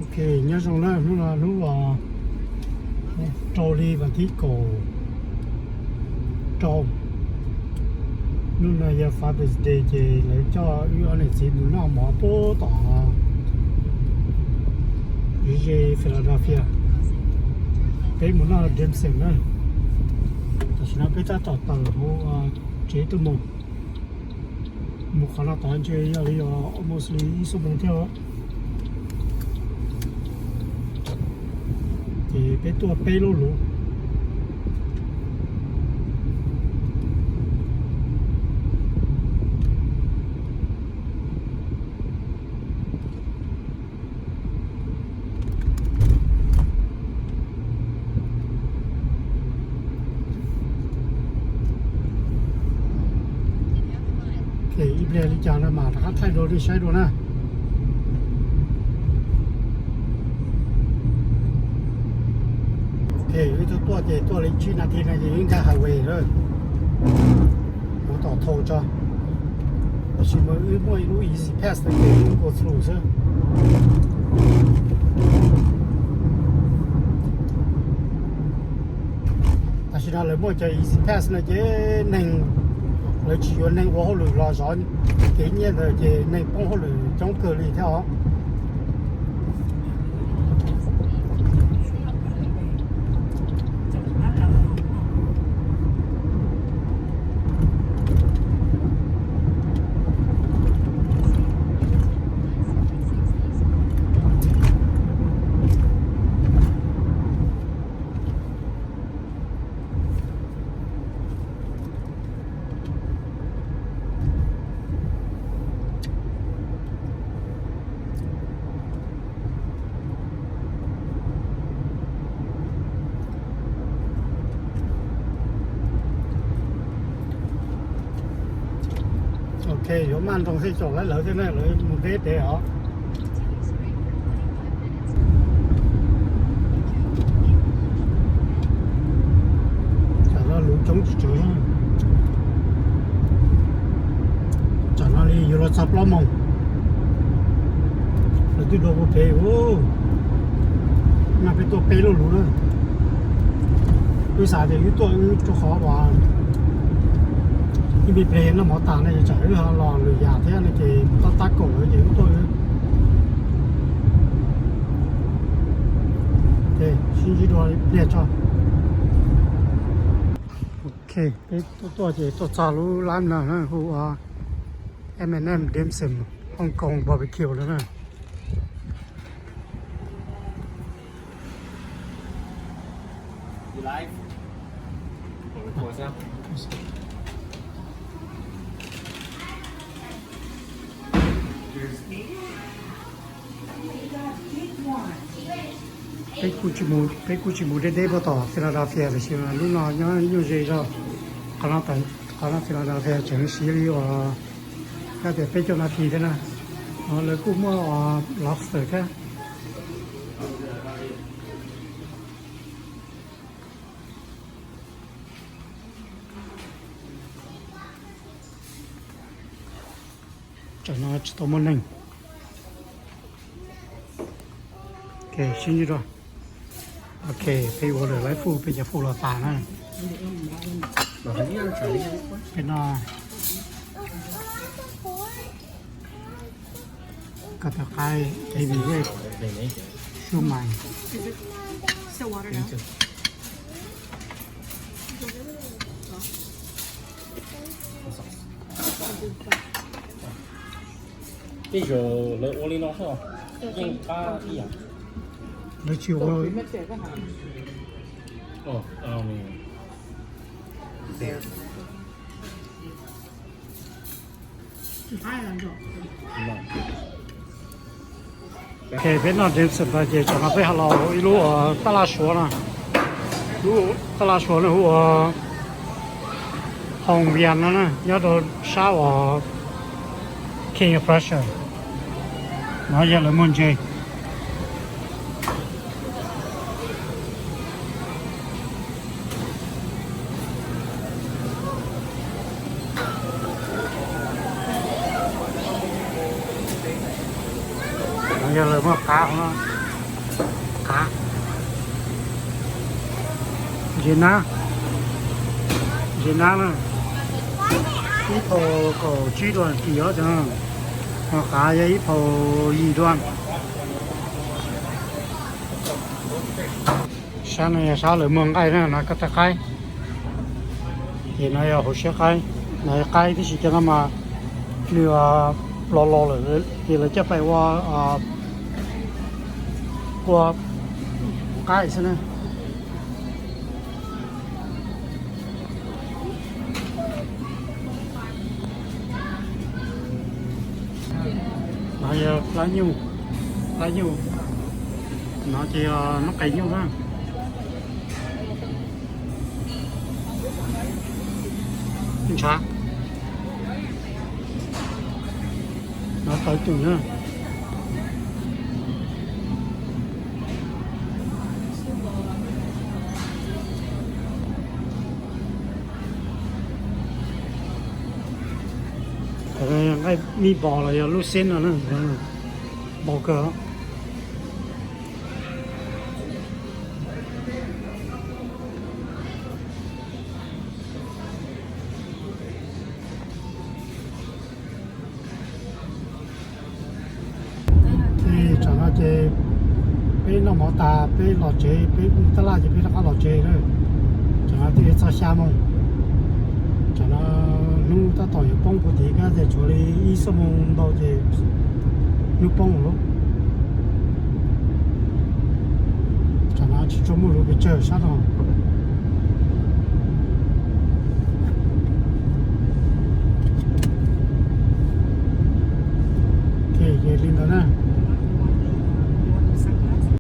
Ok, nyob zoo na, hnub no hnub rau hli vas thib kaum rau, hnub no yog Father's Day ces lawv coj wb ob niam txiv mus noj mov puag tom ze Philadelphia. Peb mus noj dim sum na. Tam sim no peb tab tom tawm hauv tsev tuaj mus. Mus qhov no tod ntshe yog li almost li ib xuab moos thiab. Ces peb tuaj peb lub luv. Ib pliag li cas no mas rov qab thaij dua nej saib dua na. Wb tuaj tuaj ces tuaj li tsib nas this no ces wb nkag highway lawm. Mus tom thau tso. Tab sis mas wb muaj ib lub Easy Pass no ces wb go through xwb. Tam sim no lawv muaj cov Easy Pass no ces neeg, lawv tsis yuav neeg ua hauj lwm los zov kev nyiaj ntawd ces neeg poob hauj lwm coob kawg li thiab os. Ok, yuav maj nroos thiaj caum lawv thiab na, lawv mus deb deb os. Tam no luv coob tsis tsawg. Tsam no li yuav los txog plaub moos. Lawv twb dua ua pem ub. No peb tuaj peb lub luv na. Wb xav tias wb tuaj wb rau qhov uas ib me pliag noj mov tas no tsam wb ho los lwm yam thiab no ces tab tab kaum lawm ces wb tuaj wb. Sib ntsib dua pliag tso. Ok, peb tuaj tuaj ces tuaj txog lub lab no na hu ua M and M Dim Sum Hong Kong Barbecue no na. Peb kuj tsis mus, peb kuj tsis mus deb deb puag tom Philadelphia tiam sis lub no nyob nyuaj ze zog. Qhov no, qhov no Philadelphia tseem siv li uas, yog tias peb caug nas this thiab na. Lawv kuj muaj lobster thiab. Tsam no tsis tau muaj neeg. Ok, sib ntsib dua. Ok, peb ua lawm lawv food, peb cov food los tas na. Peb noj koj tus qaib, baby rib, xub mais. Tej zaum lawv ua li no xwb, yeej qab ib yam. Lawv tsis ua. Ok, peb noj dim sum tas ces tsam no peb ho los ib lub tab laj suav no. Lub tab laj suav no hu ua Home Vietnam no na, nyob rau sab uas King of Prussia. No yog lawv muag ntses. No yog lawv muag qab no. Qav, ntses nab, ntses nab na, ib phaus kaum tsib duas kis os, ho qav yog ib phaus yim duas. Sab no yog sab lawv muag nqaij na, no koj tau qaib. Ces no yog hauv siab qaib, no yog qaib tib si cov no mas nws los los lawm ces lawv coj pais ua, ua qaib xwb na. No yog plab nyuj, plab nyuj, no ces yog nub qes nyuj na. Ntshav, no tawv tus na. Nqaij mij npos los yog lub xeb no na, npos kawg. Ces tsam no ces peb noj mov tas peb los tsev, peb tab laj ces peb rov qab los tsev lawm. Tsam no twb txog xya moos, tsam no hnub tab tom yuav poob puag tim kab tias tshuav li ib xuab moos ntau ces hnub poob lawm. Tsam no tsis tshua muaj luv pes tsawg sab no.